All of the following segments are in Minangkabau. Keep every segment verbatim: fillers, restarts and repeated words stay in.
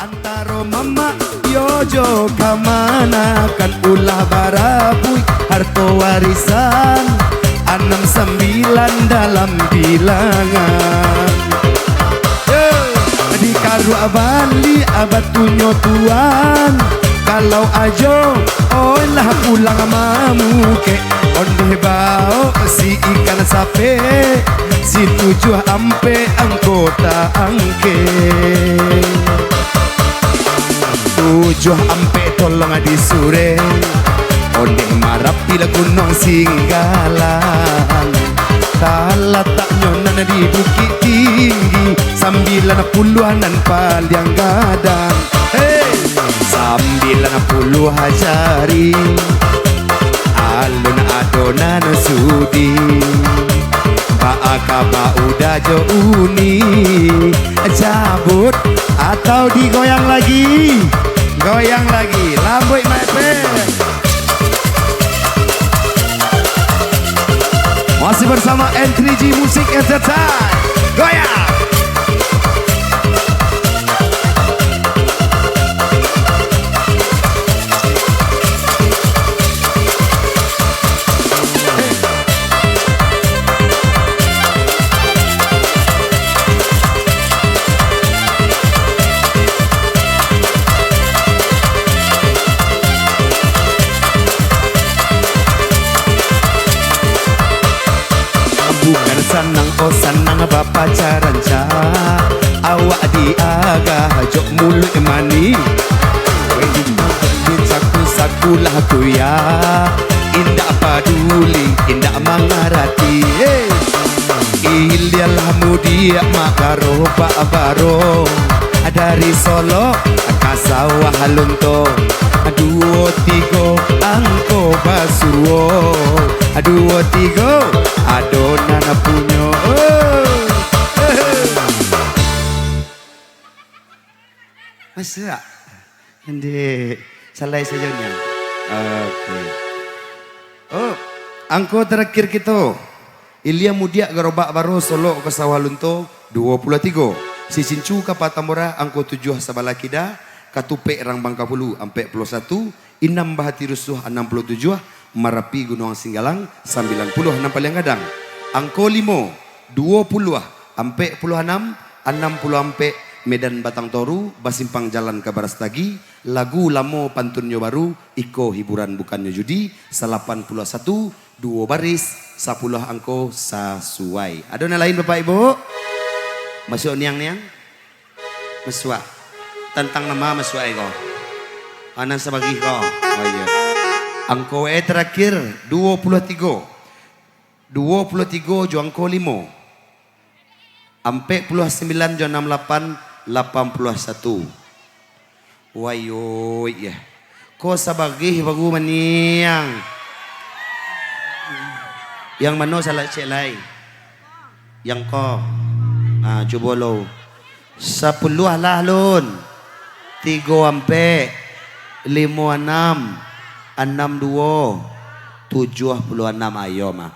Antaro mamak yo jo kamanakan, ulah barabuik harto warisan, anam sambilan dalam bilangan. Yo, dikaruak baliak batunyo tuan, kalau ajo, oilah pulang mamukek. Ondeh baok si ikan sapek, si tujuah ampek angko taangkek. Tujuah ampek tolong disurek, ondeh marapil Gunuang Singgalang. Talataknyo nan di Bukik Tinggi, sambilan puluah nan paliang gadang. Hei! Sambilan puluah jari, alun ado nan sudi. Baa kaba Uda jo Uni, cabut atau digoyang lagi? Goyang lagi, lambuik main pen. Masih bersama N three G Music Entertainment. Goyang! Bukan sanang, oh sanang bapacaran, Cak. Awak diagah jo muluik manih. Weh, di saku-saku lah tu ya. Indak paduli, indak mangarati. Hei. Ilialah mudiak mak garobak barong. Dari Solok ka Sawah Lunto. Duo tigo angko basuo. Duo tigo ado nan punyo. Oh. Masuak. Ndeh, salai sajo nian. Oke. Oh, angko tarakhir kito. Ilia mudiak garobak barong Solok ka Sawah Lunto, duo puluah tigo. Si Cincu ka Patamura, angko tujuah sabalah kida, Katupek Rang Bangkapulu, ampek puluah satu, Inam Bahati Rusuah, anam puluah tujuah, Marapi Gunuang Singgalang, sambilan puluah nan paliang gadang. Angko limo, duo puluah, ampek puluah anam, anam puluah ampek, Medan Batang Toru, basimpang jalan ka Barastagi, lagu lamo pantunnyo baru, iko hiburan bukannyo judi, salapan puluah satu, duo baris, sapuluah angko sasuai. Ado nan lain, Bapak Ibu? Masuak niang-niang? Masuak. Tantang nama masuak ko? Anan sabagih ko. Oh, iyo. Angko e tarakhir, duo puluah tigo. Duo puluah tigo jo angko limo. Ampek puluah sambilan jo anam lapan, lapan puluah satu. Wayoi, yah. Ko sabagih baru maniang. Yang mano salah cek lai? Yang ko. Ha, cubo lo. Sapuluah lah, Lun. Tigo ampek, limo anam, anam duo, tujuah puluah anam, ayo mah.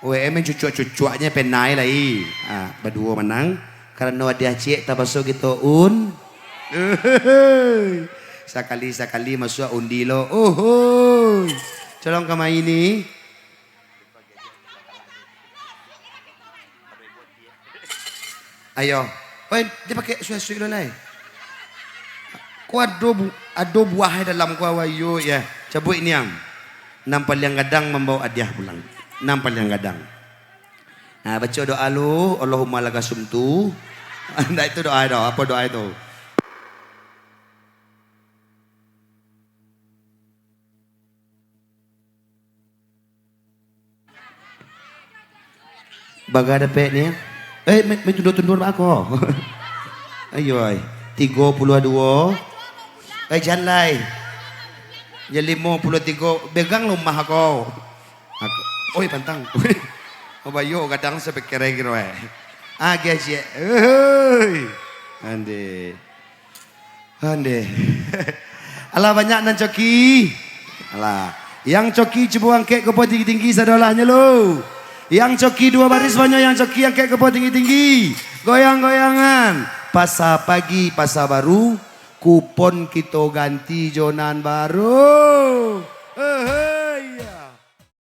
Weh, main cucuak-cucuaknyo penai lai. Ah, baduo manang. Karano adiah ciek tabaso kito un. Sakali-sakali masuak undi lo. Ohoi. Colong ka main ni. Ayo. Oi, dia pakai suai-suai lo lai. Ko ado bu-, ado buah dalam ko, ayo, ya. Cabuik niang. Nan paliang gadang mambaok adiah pulang. Nan paliang gadang. Nah, baco doa lu, Allahumma laka sumtu. Ndak itu doa doh, apo doa itu? Baga dapek ni? Eh, mi, mi tundur-tundur bako. Ayo, ai. Tigo puluah duo. Eh, jan lai. Jan limo puluah tigo. Begang lumah ko. Aku, oi, pantang. Bayo gadang sapikiran kiro, eh. Agiah ciek. Hei. Ande. Ande. Alah, banyak nan coki. Alah. Yang coki cubo angkek kepo tinggi-tinggi sadolahnyo lo. Yang coki duo baris banyak, yang coki angkek kepo tinggi-tinggi. Goyang-goyangan. Pasa Pagi, Pasa Baru, kupon kito ganti jo nan baru.